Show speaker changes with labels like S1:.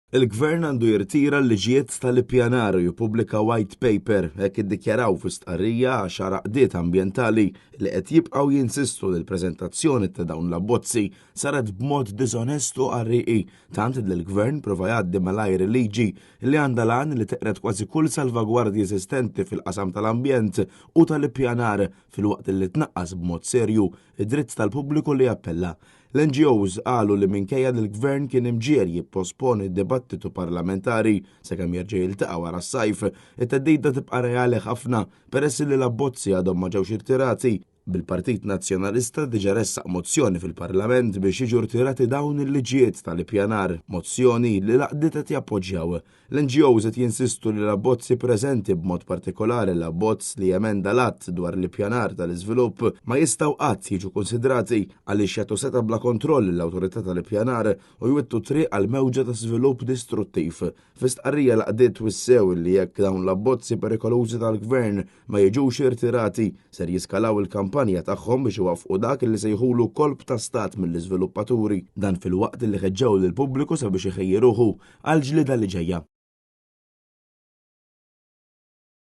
S1: Il-Gvern għandu jirtira l-liġijiet tal-ippjanar u jippubblika white paper, hekk iddikjaraw fi stqarrija għaxar għaqdiet ambjentali li qed jibqgħu jinsistu li l-preżentazzjoni ta' dawn l-abbozzi saret b'mod diżonest u qarrieqi, tant li l-Gvern prova jgħaddi malajr liġi li għandha l-għan li teqred kważi kull salvagwardji eżistenti fil-qasam tal-ambjent u tal-ippjanar filwaqt li tnaqqas b'mod serju id-dritt tal-pubbliku li jappella. L-NGOs qalu li minkejja li l-Gvern kien imġiegħel jipposponi d-dibattitu parlamentari sakemm jerġa' jiltaqa' wara s-sajf, it-theddida tibqa' reali ħafna peress li l-abbozzi għadhom ma ġewx irtirati, bil-Partit Nazzjonalista diġà ressaq mozzjoni fil-Parlament biex jiġu rtirati dawn il-liġijiet tal-ippjanar, mozzjoni li l-għaqdiet qed jappoġġjaw. L-NGOs qed jinsistu li l-abbozzi preżenti, b'mod partikolari l-abbozz li jemenda l-Att dwar l-Ippjanar tal-Iżvilupp, ma jistgħu qatt jiġu kunsidrati għaliex jagħtu setgħa bla kontroll lill-Awtorità tal-Ippjanar u jwittu t-triq għal mewġa ta' żvilupp distruttiv. Fi stqarrija l-għaqdiet wissew li jekk dawn l-abbozzi perikolużi tal-Gvern ma jiġux irtirati, ser jiskalaw il-kampanja tagħhom biex iwaffqu dak li sejħulu kolp ta' stat mill-iżviluppaturi. Dan filwaqt li ħeġġew lill-pubbliku sabiex iħejji ruħu għall-ġlieda li ġejja.